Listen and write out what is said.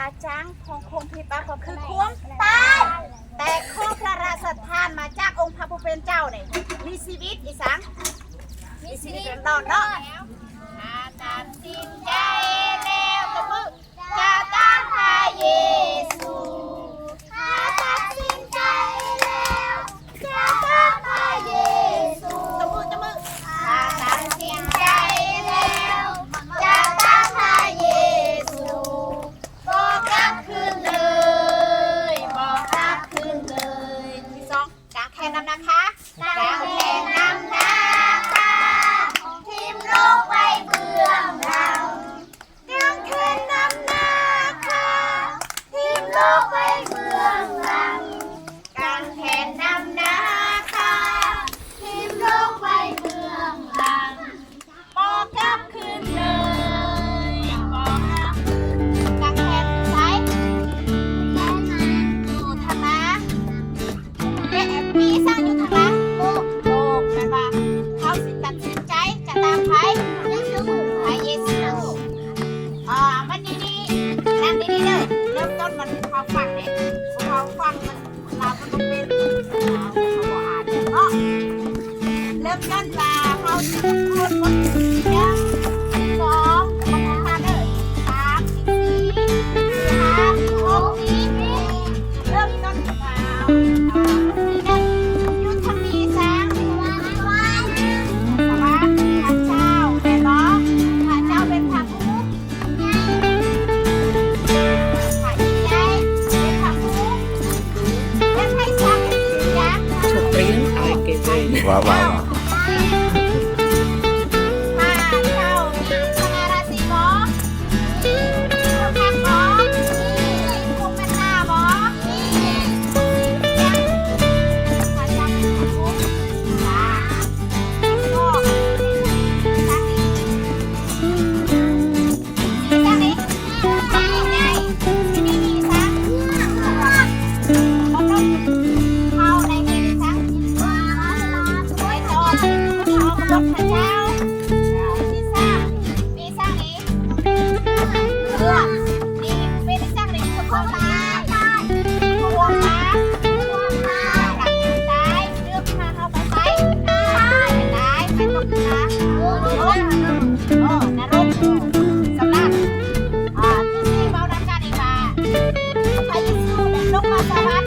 ອາຈານຂອງຄົນທີ່ບາບກໍຄືຄວາມຕາຍ, ແຕ່ຂອງພະລາຊະທານມາຈາກອົງພະຜູ້ເປັນເຈົ້ານີ້ ມີຊີວິດອີ່ສັງ? ມີຊີວິດຫຼອດເນາະ. ຂ້າຕັດສິນໃຈແລ້ວ ຕົບມື. ຈະຕາມພະເຢຊູ ຂ້າຕັດສິນໃຈແລ້ວ ຈະຕາມພະເຢຊູ ຕົບມື ຕົບມື. ຂ້າຕັດສິນໃຈແລ້ວ ຈະຕາມພະເຢຊູ ບໍ່ກັບຄືນເລີຍ ບໍ່ກັບຄືນເລີຍ. ທີສອງ ກາງແຂນນຳໜ້າຂາ ກາງແຂນນຳໜ້າຂາ ຖິ້ມໂລກໄວ້ເບື້ອງຫຼັງ ກາງແຂນນຳໜ້າຂາ ຖິ້ມໂລກໄວ້ເບື້ອງຫຼັງ ກາງແຂນນຳໜ້າຂາ ຖິ້ມໂລກໄວ້ເບື້ອງຫຼັງ ບໍ່ກັບຄືນເລີຍ ບໍ່ກັບຄືນ. ກາງແຂນຢູ່ໃສ? ຢູ່ທາງໜ້າ. ເອະ ມີສັງຢູ່ທາງຫຼັງ? ໂລກ ໂລກ ແມ່ນວ່າເຮົາຊິຕັດສິນໃຈຈະຕາມໃຜ? ເຢຊູ ພະເຢຊູ. ອ່າ ມັນດີໆ ນັ່ງດີໆເດີ. ເລີ່ມຕົ້ນມັນເຮົາຟັງເດ້ ເຮົາຟັງມັນ ລາວມັນບໍ່ເປັນ ລາວເຮົາບໍ່ອ່ານເນາະ. ເລີ່ມຕົ້ນວ່າເຮົາຊິຄູນໝົດ ສອງ ສາມ ສີ່ ຫ້າ ຫົກ ເລີ່ມຕົ້ນວ່າ ຢູ່ທາງນີ້ຊະ ສະຫວ່າງ ພະເຈົ້າ ແມ່ນບໍ່? ພະເຈົ້າເປັນພະຜູ້ Supreme Eye Gazing. ວ້າວ ວ້າວ ວ້າວ. ອ່າ ທີ່ສີ່ເວົ້ານຳກັນອີກວ່າ ພະເຢຊູລົງມາສະຫວັນ